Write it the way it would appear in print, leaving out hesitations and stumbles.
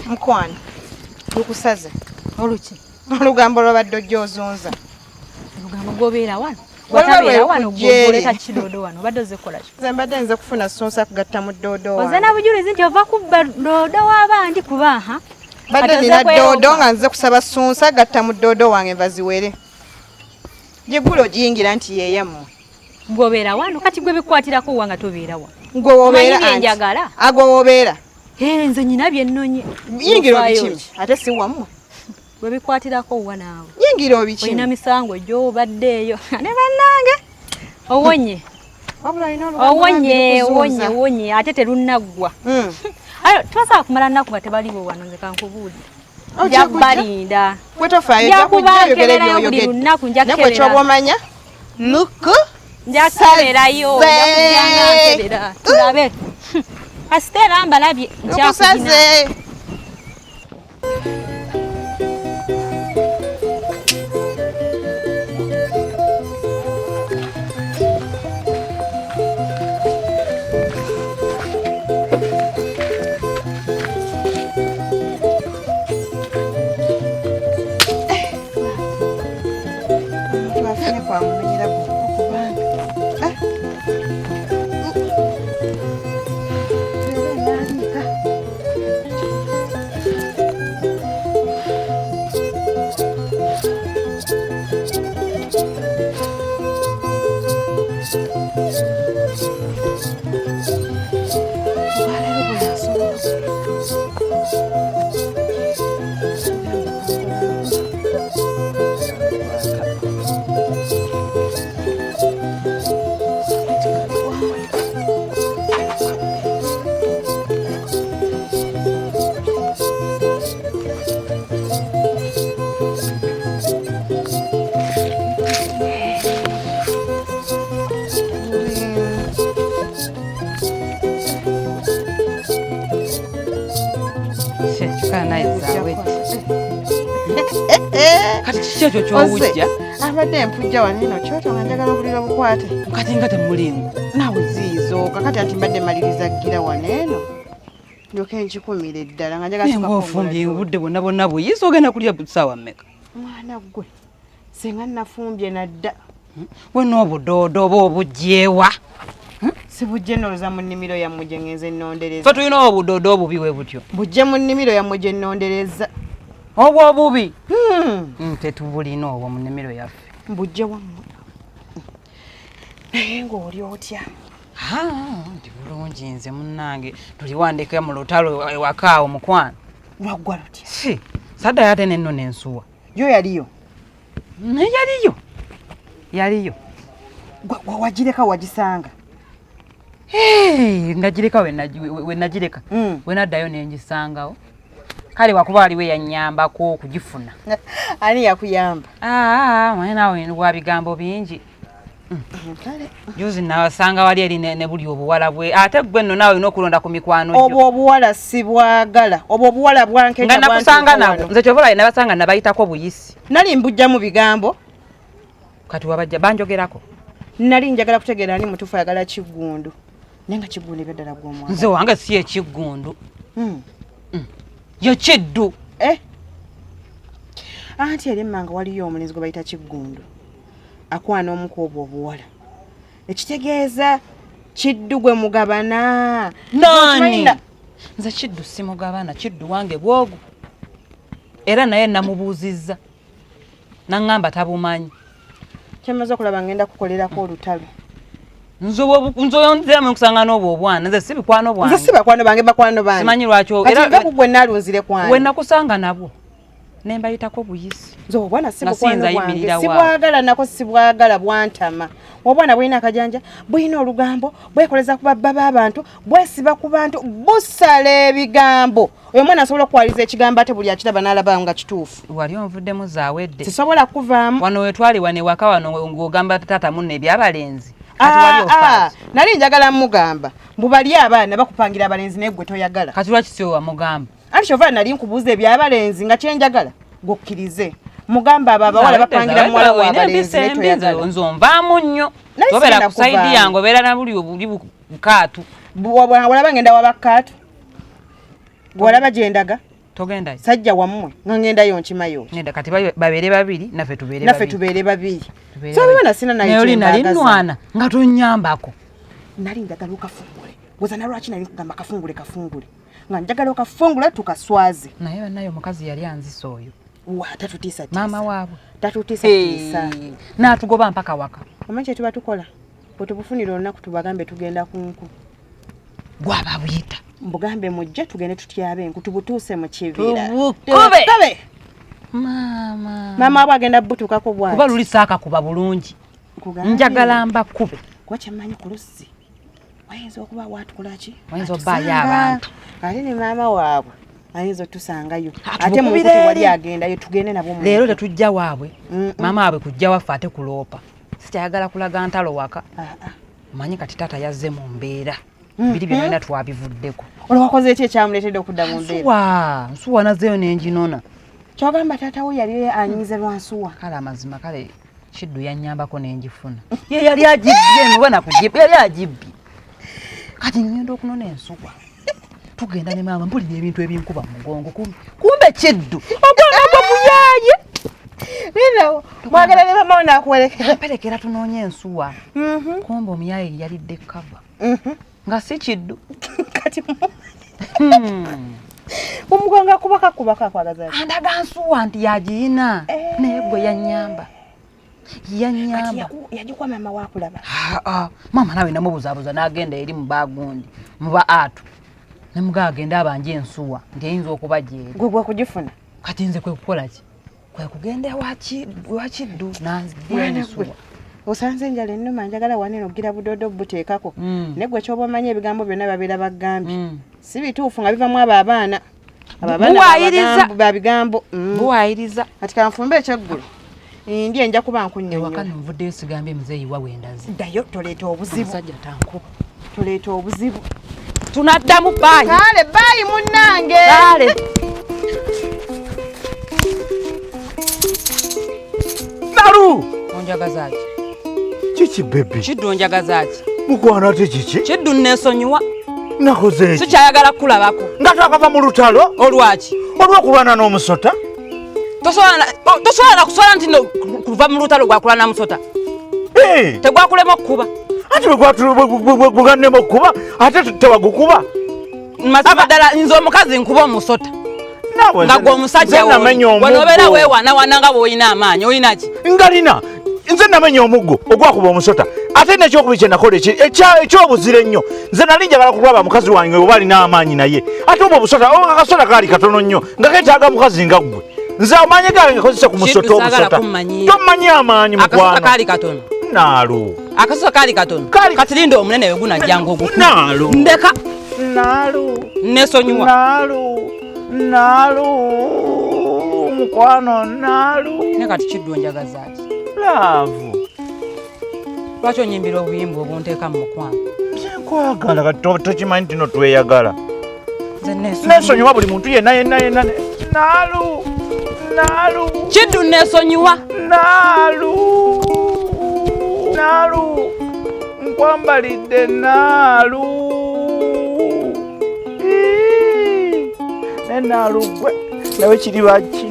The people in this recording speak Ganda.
Mukwano, lukusaze. Oluki? Olugambo lwabadde ojja ozunza. Olugambo gwobeera wano? Watabeera wano gwoleta kidoodo wano obadde ozze kukola ki? Nze mbadde nze kufuna ssunsa kugatta mu doodo wange. Ozze na bujulizi nti ova kubba doodo w'abandi kuba ha? Mbadde nina doodo nga nze kusaba ssunsa gatta mu doodo wange nva ziwere. Gyeggula ogiyingira nti yeeyammwe. Gwobeera wano kati gwe bikwatirako wa nga tobeera wa? Gwe wobeera anti. Njagala. Agwe wobeera. Eh, nze nyina bye nnonye. Yingira obikime ate si wammwe. Gwe bikwatirako wa naawe? Yingira obikime. Olina misango gy'obadde eyo. Ne bannange. Owonye. Wabula olina olugambo Owonye, owonye, owonye ate terunnaggwa. Ayo tosobola kumala nnaku nga tebaliwo wano nze kankubuulire. Nja kubalinda. Gwe tofaayo Nja ojja kujja oyogere kubankeberayo buli by'oyogedde. lunaku nja Naye gwe kukebera. ky'oba omanya luku Nja kukeberayo, nja kujja nga nkebera. Tulabe. Kasita era mbalabye nkyakugina. Lukusaze. Omuntu afunye kwamumenyera kubanga Kati kiki ekyo ky'owujja? Abadde mpujja wano eno kyoto nga njagala obuliro bukwate. Kati nga temulingu. Naawe ziizooka kati anti mbadde maliriza gira wano eno. Ndyoke nkikumire ddala nga njagala Naye ng'ofumbye obudde bwonna bwonna buyiise ogenda kulya ssaawa mmeka? Mwana ggwe singa nafumbye nadda. Wenna obudoodo oba obugyewa? Sibujje noloza mu nnimiro yammwe gye ngenze nnondereza. Ffe tulina obudoodo obubi we butyo. Bujje mu nnimiro yammwe gye nnondereza. Obwo obubi? Tetubulina obwo mu nnimiro yaffe. Mbujje wammwe. Naye ng'oli otya? Ndi bulungi nze munnange. Tuli wandika mu lutalo ewaka awo mukwano. Lwaggwa lutya? Si, saddayo ate nenno n'ensuwa. Yo yaliyo? Naye yaliyo. Yaliyo. Wagireka wagisanga? Hey, nagireka we nagireka. We naddayo ne ngisangawo. Kale wakuba waliwo eyannyambako okugifuna. Ani yakuyamba? Mwana naawe wa bigambo bingi. Juzi nawasanga wali eri ne buli obuwala bwe. Ate ggwe nno naawe olina okulonda ku mikwano gyo. Obwo obuwala sibwagala. Obwo obuwala bwankeja Nga nakusanga bwantuuka nabo. wano. Nze kyova olaba nabasanga nabayitako buyisi. Nali mbujja mu bigambo. Kati wabajja banjogerako. Nali njagala kutegeera ani mutuufu ayagala kiggundu. Naye nga kiggundu ebyaddala gw'omwana. Nze wange si ekiggundu. Yo kiddu. Anti eri emmanga waliyo omulenzi gwe bayita kiggundu. Akwana omu ku obwo obuwala. Ekitegeeza kiddu gwe mugabana. Nani? Nze kiddu simugabana, kiddu wange bwogu. Era naye namubuuzizza. Naŋŋamba tabumanyi. Kyemaze okulaba ngenda kukolerako olutalo. Nze oyo nziramu nkusanga n'obwo obwana, nze si bikwano bwange. Nze si bakwano bange, bakwano bange. Simanyi lwaki Kati nva ku gwe naalunzire kwange. We nakusanga nabwo. Ne mbayitako buyisi. Nze obwana si Nga bukwano siyinza bwange. yimirira waawo. Sibwagala nako sibwagala bwantama. Obwana bulina akajanja, bulina olugambo, bwekoleza ku babba b'abantu, bwesiba ku bantu, busala ebigambo. Oyo mwana asobola okukwaliza ekigambo ate buli akiraba n'alaba nga kituufu. Wali onvuddemu zaawedde. Sisobola kuvaamu. Wano we twali wano ewaka wano ng'ogamba taata munno eby'abalenzi. Kati wali ofa ki? Nali njagala mmugamba. Mbu bali abaana bakupangira abalenzi naye gwe toyagala. Kati lwaki si we wamugamba? Anti kyova nali nkubuuza eby'abalenzi nga kye njagala gwokkirize. Mugamba abo abawala bapangira muwala Olina w'abalenzi empisa naye embi, toyagala. nze onvaamu nnyo. Naye Tobeera sigenda ku sayidi kuvaamu. yange obeera na buli obuli bukaatu. Walaba ngenda wa bakkaatu? Gw'olaba gye ndaga? Togendayo. Sajja wammwe nga ngendayo nkimayo. Neda kati babeere babiri naffe tubeere babiri. Naffe tubeere babiri. So bana sina naye oli nali nnwana nga tonnyambako. Nali njagala okafungule. Goza na lwaki nali nkugamba kafungule kafungule. Nga njagala okafungule tukaswaze. Naye bannaye omukazi yali anzisa oyo. Wa tatutiisa tiisa. Maama waabwe. Tatutiisa tiisa. N'atugoba mpaka waka. Omanyi kye tuba tukola? Bwe tubufunira olunaku tubagambe tugenda ku nku. Gwaba buyita. Mbugambe mujje tugende tutyabe enku tubutuuse mu kibira. Tubukube. Maama. Maama abo agenda butukako bw'ati. Kuba luli saaka kuba bulungi. Njagala mbakube. Kuba kyemmanyi ku luzzi. Wayinza okuba watukola ki? Wayinza obbaayo abantu. Ate ne maama waabwe ayinza otusangayo. Ate mu nku tewali agendayo tugende nabo mu. Leero tetujja waabwe. Maama waabwe kujja waffe ate kuloopa. Sikyayagala kulaga ntalo waka. Omanyi kati taata yazze mu mbeera. Biri byonna twabivuddeko. Olwo wakoze ki ekyamuleetedde okudda mu mbeera? Nsuwa nazzeeyo ne nginona. Ky'ogamba taata we yali anyiize lwa nsuwa. Kale amazima kale Kiddu yannyambako ne ngifuna. Ye yali agibbye eno nakugibba yali agibbye. Kati ngenda okunona ensuwa. Tugenda ne maama mpulira ebintu ebinkuba mu mugongo kumbe Kiddu. Ogwanga gwe muyaaye. Nina mwagala ne maama n'akuwerekera. Mperekera tunoonye ensuwa. Kumbe omuyaaye yalidde kava. Nga si Kiddu. Kati omugongo kubaka kubaka kwagaza. Andaga nsuwa nti yagiyina naye gwe yannyamba. Yannyamba. Yagikuwa maama wakulaba. Maama nawe namubuzaabuza n'agenda eri mu bagundi mu ba atu. Ne mugaa agenda abanje ensuwa nti eyinza okuba gyeri. Gwe gwe kugifuna. Kati nze kwe kukola ki? Kwe kugenda ewa Kiddu n'anziggyira ensuwa. Osanze enjala ennuma njagala wanene ogira budodo buteekako. Naye gwe ky'oba omanyi ebigambo byonna babeera bagambye. Si bituufu nga bivamu abo abaana. Abo abaana babigambo. Buwaayiriza. Kati kanfumbe ekyeggulo. Ndi nja kuba nkunnyonnyola. Ewaka nvuddeyo sigambye muzeeyi wa wendazi. Ddayo toleeta obuzibu. Omusajja tankuba. Toleeta obuzibu. Tunaddamu baayi. Kale baayi munnange. Kale. Nalu! Onjagaza ki? Kiki baby? Kiddu onjagaza ki? Mukwano ate kiki? Kiddu nneesonyiwa. Nakoze ki? Sikyayagala kukulabako. Nga twakava mu lutalo? Olwaki? Olw'okulwana n'omusota? Tosobola na kuswala nti no kuva mu lutalo gwakulwana na musota. Tegwakulema okukuba. Ate bwe gwagannema okukuba ate tewagukuba. Mazima ddala nze omukazi nkuba omusota. Nga gwe omusajja wanobeera weewaanawaana nga bw'olina amaanyi olina ki? Ngalina. Nze namenya omuggo ogwakuba omusota ate n'ekyokubiri kye nakola ekyobuzira ennyo. Nze nali njagala kulaba mukazi wange oba alina amaanyi naye ate obwo obusota akasota kaali katono nnyo nga keetaaga mukazi nga ggwe. Nze amaanyi gange ngakozesa ku musota obusota. Tomanyi amaanyi mukwano. Akasota kaali katono. Naalu. Akasota kaali katono. Kati linda omunene we gunajjanga ogukuba. Naalu. Ndeka. Naalu. Nneesonyiwa. Naalu. Naalu. Mukwano naalu. Ne kati Kiddu onjagaza ki? Laavu. Lwaki onyimbira obuyimba obunteeka mu mukwano? Nze nkwagala kati tokimanyi nti no tweyagala. Nneesonyiwa buli muntu yenna yenna yenna. Naalu. Naalu. Kiddu nneesonyiwa. Naalu. Naalu. Nkwambalidde naalu. Ne naalu gwe nawe kiriba ki?